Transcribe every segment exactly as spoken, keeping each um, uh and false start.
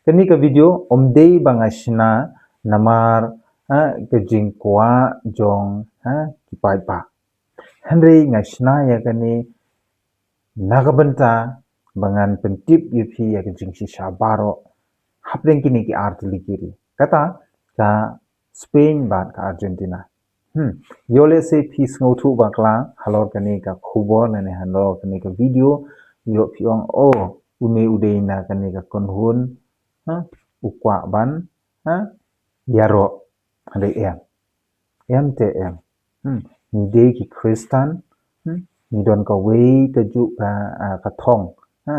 Kane ka video ym dei ba nga shna namar, ha, ka jingkwah jong, ha, ki paidbah. Hynrei nga shna ïa kane na ka bynta ba ngan pyntip ïa phi ïa ka jingshisha baroh hapdeng kine ki artylli ki ri. Kata ka Spain bad ka Argentina. Hmm. Ïoh lehse phi sngewthuh bakla halor kane ka khubor lane halor kane ka video, ïoh phi ong, oh, une u dei na kane ka kynhun, ha, u kwah ban, ha, ïaroh. Hynrei em. Em te em. Hmm. Ngi dei ki Khristan, hmm, ngi don kawei ka juh ka, ah, ka thong, ha,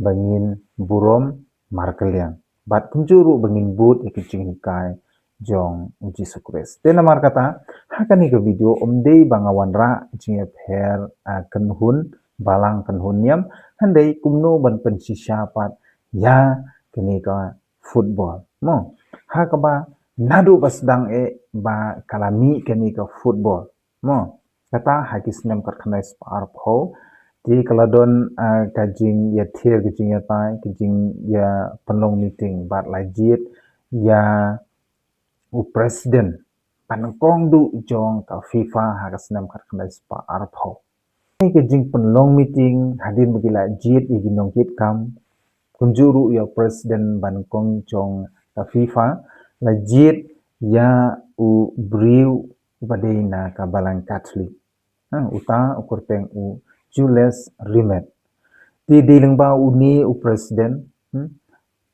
ba ngin burom markylliang. Bad kumjuh ruh ba ngin bud ïa ka jinghikai jong u Jisu Khrist. Te namar kata, ha kane ka video ym dei ba nga wanrah jingïapher, ah, kynhun balang kynhun niam, hynrei kumno ban pynshisha pat ïa kane ka football. Mo, ha kaba naduh ba sdang eh ba ka la mih kane ka football. Mo, kata ha ki snem khatkhyndai spah arphew, te ka la don, ah, ka jingïathir, ka jingïatai, ka jingïapynlong meeting bad la jied ïa u president ba nyngkong duh jong ka FIFA ha ka snem khatkhyndai spah arphew. Ka jingpynlong meeting hadien ba ki la jied ïa ki nongkitkam, kumjuh ruh ïa u president ba nyngkong jong ka FIFA, la jied ïa u briew uba dei na ka balang Katholik. Ha, uta u kyrteng u Jules Rimet. Te dei lyngba une u president, hmm,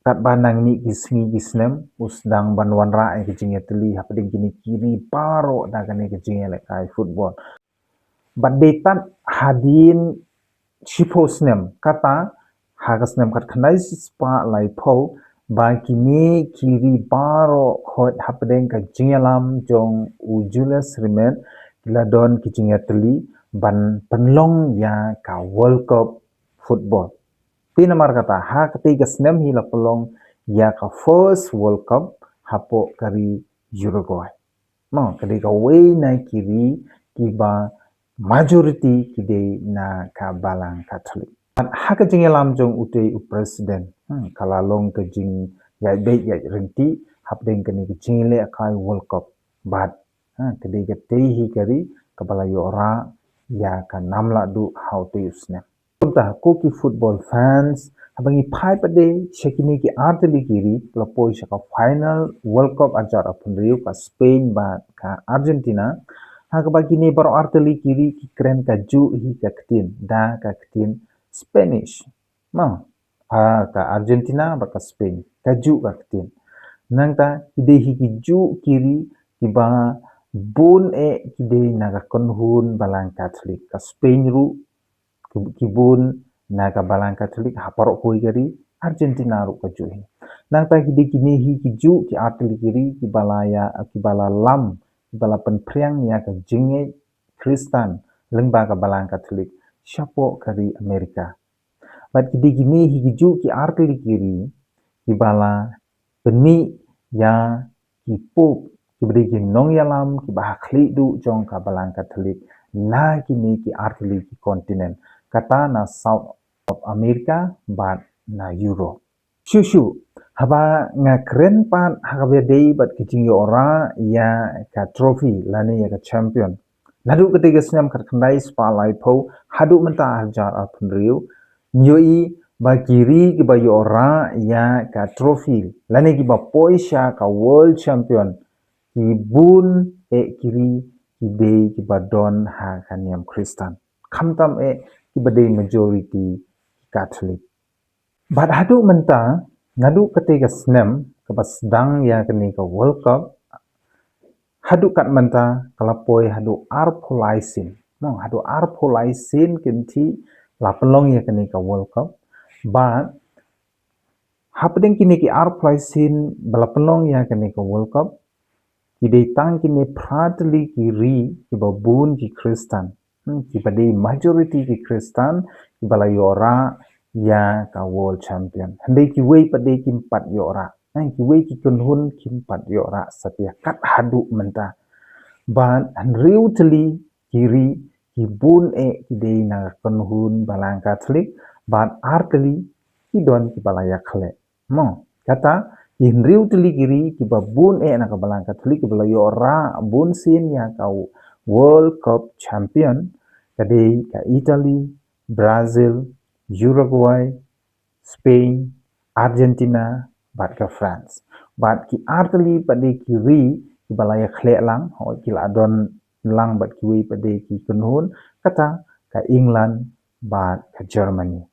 katba nang mih ki sngi ki snem, u sdang ban wanrah ïa ka jingïatylli hapdeng kine ki ri baroh da kane ka jingïalehkai football. Bad dei tad hadien shiphew snem, kata ha ka snem khatkhyndai spah laiphew, ba kine ki ri baroh khoit hapdeng ka jingïalam jong u Jules Rimet ki la don ki jingïatylli ban pynlong ïa ka World Cup football. Te namar kata ha katei ka snem hi la pynlong ïa ka first World Cup hapoh ka ri Uruguay. Mo, ka dei kawei na ki ri kiba majority ki dei na ka balang Katholik. Ha ka jingïalam jong utei u president, hmm, ka la long ka jingïaid beit ïaid ryntih hapdeng kane ka jingïalehkai World Cup. Bad, ha, ka dei katei hi ka ri kaba la ïoh rah ïa ka nam lahduh ha utei u snem. Kumta ko ki football fans, haba ngi phai pat de sha kine ki artylli ki ri ba la poi sha ka final World Cup arhajar arphew hynriew, ka Spain bad ka Argentina, ha kaba kine baroh artylli ki ri ki kren kajuh hi ka ktien, da ka ktien Spanish. Mo, ha ka Argentina bad ka Spain, kajuh ka ktien. Nangta ki dei hi kijuh ki ri kiba bun eh ki dei na ka kynhun balang Katholik. Ka Spain ruh ki, ki bun na ka balang Katholik ha baroh kawei ka ri, Argentina ruh kajuh hi. Nangta ki dei kine hi kijuh ki artylli ki ri kiba la ïa, kiba la lam, kiba la pynphriang ïa ka jingngeit Khristan lyngba ka balang Katholik shapoh ka ri Amerika. Bad ki dei kine hi kijuh ki artylli ki ri kiba la pynmih ïa ki pope kiba dei ki nongïalam kiba ha khlieh duh jong ka balang Katholik na kine ki artylli ki continent, kata na South of America bad na Europe. Shuh shuh, haba nga kren pat ha kaba ïadei bad ka jingïoh rah ïa ka trophy lane ïa ka champion, naduh katei ka snem khatkhyndai spah laiphew haduh mynta arhajar arphew hynriew, ngi ïohi ba ki ri kiba ïoh rah ïa ka trophy lane kiba poi sha ka world champion, ki bun eh ki ri ki dei kiba don ha ka niam Khristan, khamtam eh kiba dei majority Katholik. Bad haduh mynta, naduh katei ka snem kaba sdang ïa kane ka World Cup, haduh kat mynta ka la poi haduh arphew lai sien. Mo, haduh arphew lai sien kynthih la pynlong ïa kane ka World Cup. Bad hapdeng kine ki arphew lai sien ba la pynlong ïa kane ka World Cup, ki dei tang kine phra tylli ki ri kiba bun ki Khristan. Hmm, kiba dei majority ki Khristan kiba la ïoh rah ïa ka world champion. Hynrei kiwei pat de kim pat ïoh rah. Hmm, kiwei ki kynhun kim pat ïoh rah satia kat haduh mynta. Bad hynriew tylli ki ri ki bun eh ki dei na ka kynhun balang Katholik, bad ar tylli ki don kiba la ïakhleh. Mo, Kata, ki hynriew tylli ki ri kiba bun eh na ka Balang Katholik kiba la ïoh rah bun sien ïa ka World Cup champion, ka dei ka Italy, Brazil, Uruguay, Spain, Argentina, bad ka France. Bad ki artylli pat de ki ri kiba la ïakhleh lang, hooid ki la don lang bad kiwei pat de ki kynhun, kata ka England bad ka Germany.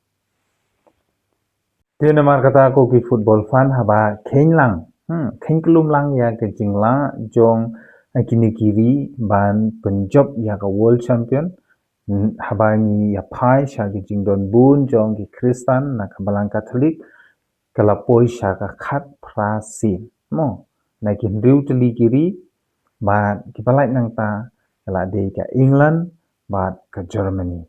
Te namar kata ko ki football fan, haba kheiñ lang, hmm, kheiñ kyllum lang ïa ka jinglah jong, eh, kine ki ri ban pynjop ïa ka world champion, hmm, haba ngi ïaphai sha ka jingdon bun jong ki Khristan na ka Balang Katholik, ka la poi sha ka khatphra sien. Mo, na ki hynriew tylli ki ri, bad kiba lait nangta, ka la dei ka England, bad ka Germany.